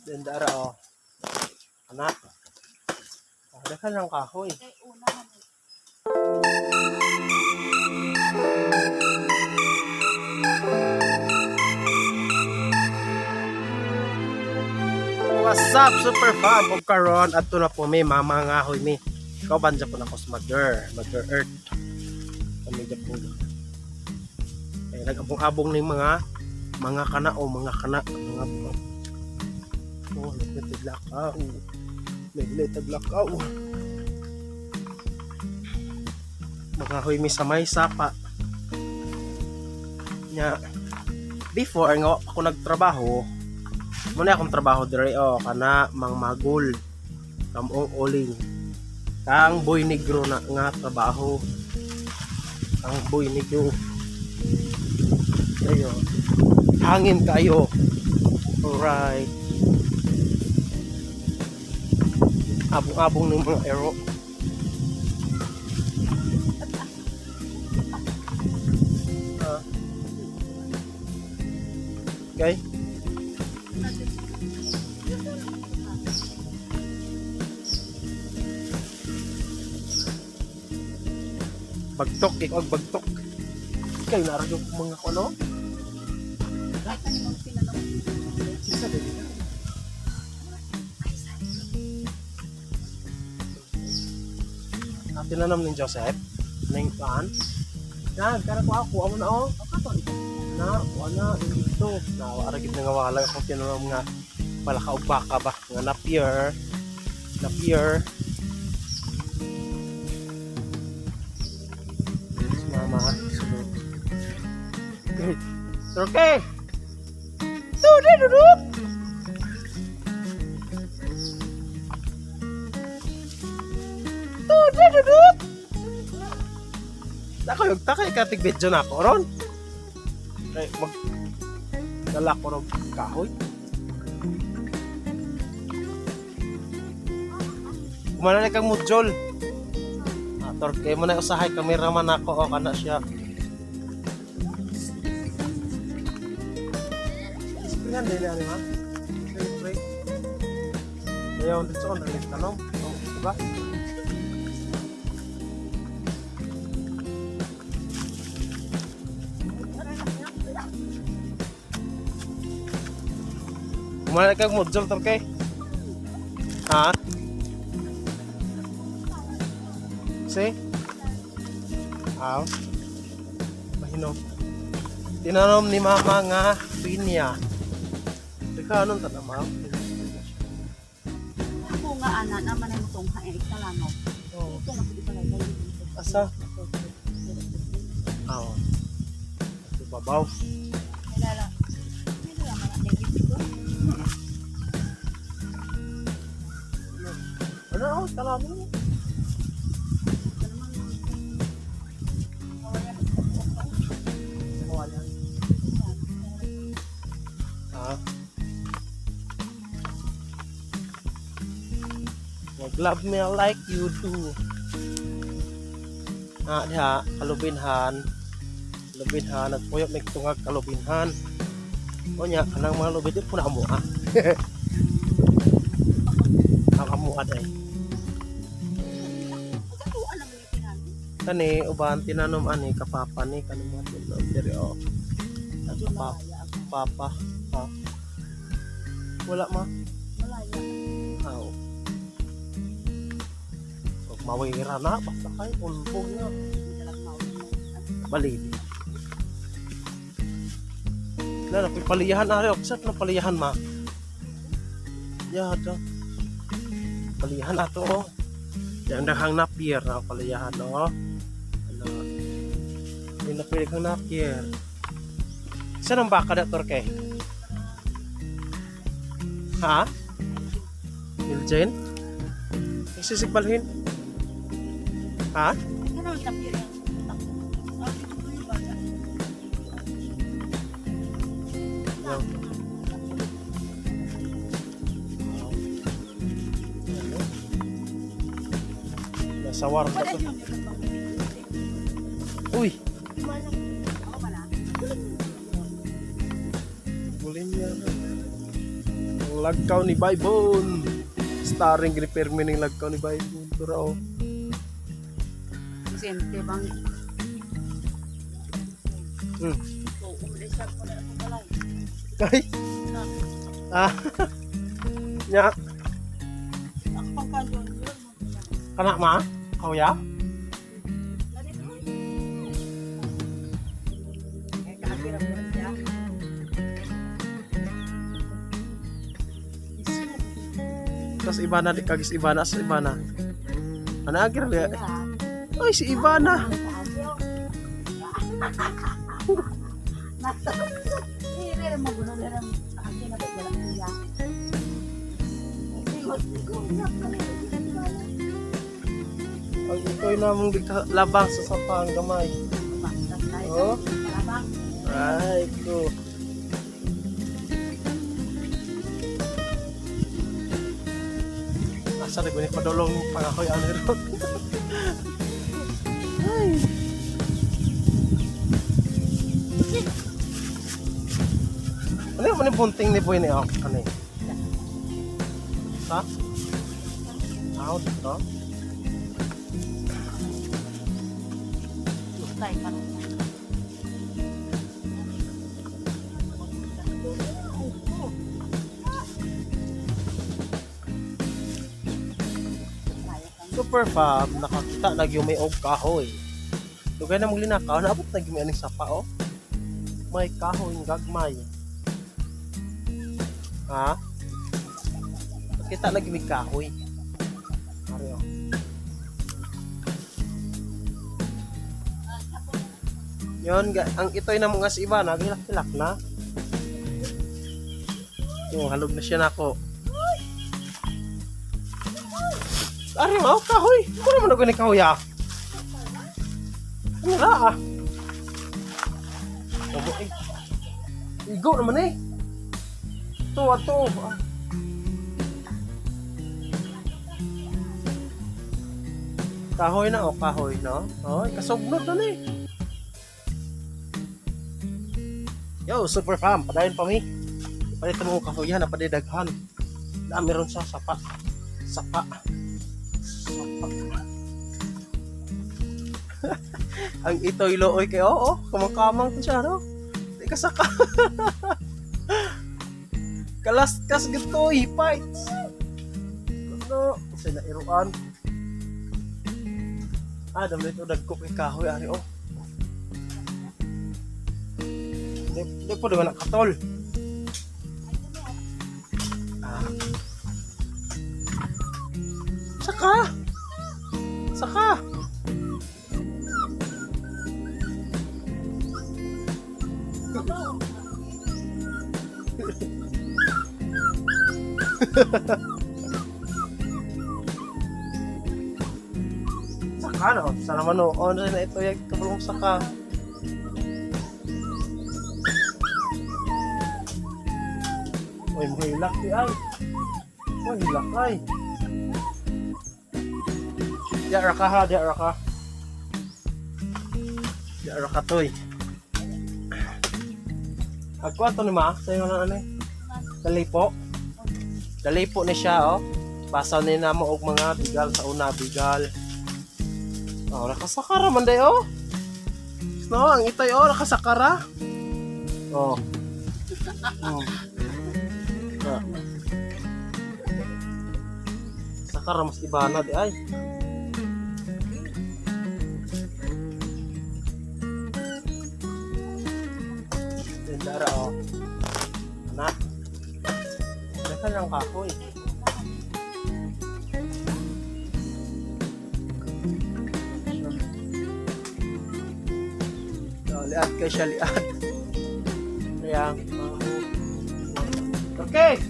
Then dara oh. Anak. Ah, daghan ng kahoy. Kay una man. What's up, super fam? Ug karon adto na po mi mamangahoy mi. Ikaw banja po na ko sa Mother, Mother Earth. Kami dyan po. Eh, nag-abong-abong ni mga kana o mga kana, mga buong. Oh, nagtiglakaw. Nagtiglakaw. Mga mi sa may sapa. Nya, before nga ako nagtrabaho, muna akong trabaho dire oh, kana mang magul kamong uling kang boy negro na nga trabaho, ang boy negro ayo, hangin kayo. Alright, abong-abong ng mga ero. Ah. Okay. Bagtok ikaw, bagtok kayo na yung mga kuno. Kahit ano mang tinanong. Isa din. Ay, sorry. Ah, tinanam ni Joseph ning pan yan kara ko ako amo na oh na wala dito na ara gid nga wala akong tinanam nga palaka og baka ba nga napier napier. Si mama sulod. Okay. Tudo duduk. Tudo duduk. Ako yung takay katig video na ako ron. Kay mag dala ko og kahoy. Kumana na kang mudjol. Ah, torke mo na usahay cameraman ako o kana siya. Isprihan din ani ma. Spray. Ayaw dito ko nalit tanong. Oh, diba? Kumana kang mudjol torke. Ha? See? Aw. Mahinom. Tinanom ni mama nga pinya. Teka, anong tanamaw? Ako nga ana naman ay mutong ha ay kalano. Oh. Ito na pud pala dali. Asa? Aw. Ito babaw. Kilala. Kilala man ang dito. Ano ako? Talamo. Ha? Wag love me like you do. Ah, diha, kalubinhan. Kalubinhan, nagpuyok may tungag kalubinhan. O nya, kanang mga lubid, di po na amo ah. Ang amo ah, day. Kani, uban, tinanom ani, kapapa ni, kanang mga tinanom, diri oh. Papa, papa, ha? Wala ma. Aw. Huwag mawira na, basta kayo, ulbog na. Balili. Na, napipaliyahan na rin. Saan na paliyahan ma? Yada. Paliyahan ato oh. Yang daghang napier na paliyahan oh. Ano? Yung napili kang napier. Saan ang baka na torke? Ha? Miljen? Isisigbalhin? Ha? Yung. Ano? Nasa war na to. Uy! Gulin niya. Ang lagkaw ni Baybon. Starring gini permi ning lagkaw ni Baybon. Tura oh. Vicente bang. So, ulit siya ko na ako balay. Kay. Ah. Nya, Ako pagka doon. kana ma? Kauya? Eh, kaakira ko siya. Tapos Ivana, di kagis Ivana, sa Ivana. Ana agira liya. Ay, si Ivana. Ang ito'y namong labang sa sapang gamay. Oh. Right, go. Asa na guni padulong pangahoy ani ron. Ay. Ano yung ano yung bunting ni Boy ni oh, ano yun? Ha? Ah, dito? Super fam, nakakita na gyud may og kahoy. Dugay na mong linakaw, naabot na gyud may aning sapa oh. May kahoy gagmay. Ha? Nakita na gyud may kahoy. Ari oh. Yon, ang ito'y na mga si iba, nagilak-ilak na. Yung halog na siya nako. Ari mo, kahoy. Ano naman ako ni kahoy ah? Ano ra ah? Obo, eh. Igo naman eh. Ito, ato. Ah. Kahoy na oh, kahoy no. Oh, kasugnot na ni. Yo, super fam, padayon pa mi. Palit mo kahoy yan, napadidaghan. Dami ron sa sapa. Sapa. Sapa. Ang ito'y looy kay oo, kumangkamang to siya, no? Di ka saka. Kalaskas gito, he fights. Ano? Sa nairuan. Ah, dami ito dagko kay kahoy ari oh. Di, di po di ba nakatol? Ah. Saka! Saka! Saka no? Sana man no. Ano na ito yung kabulong saka. Uy, mahilak di ay. Mahilak ay. Diya ra ka ha, diya ra ka. Diya ra ka toy. Ako ato ni ma, sa'yo na ano eh. Dalipo. Dalipo ni siya oh. Basaw ni namo og mga bigal sa una, bigal. Oh, nakasakara man day oh. No, ang itay oh, nakasakara. Oh. Ah. Sakara mas ibana di ay. Dara oh. Anak. Nasa lang kahoy. Oh, liat kay siya liat. Kaya, okay.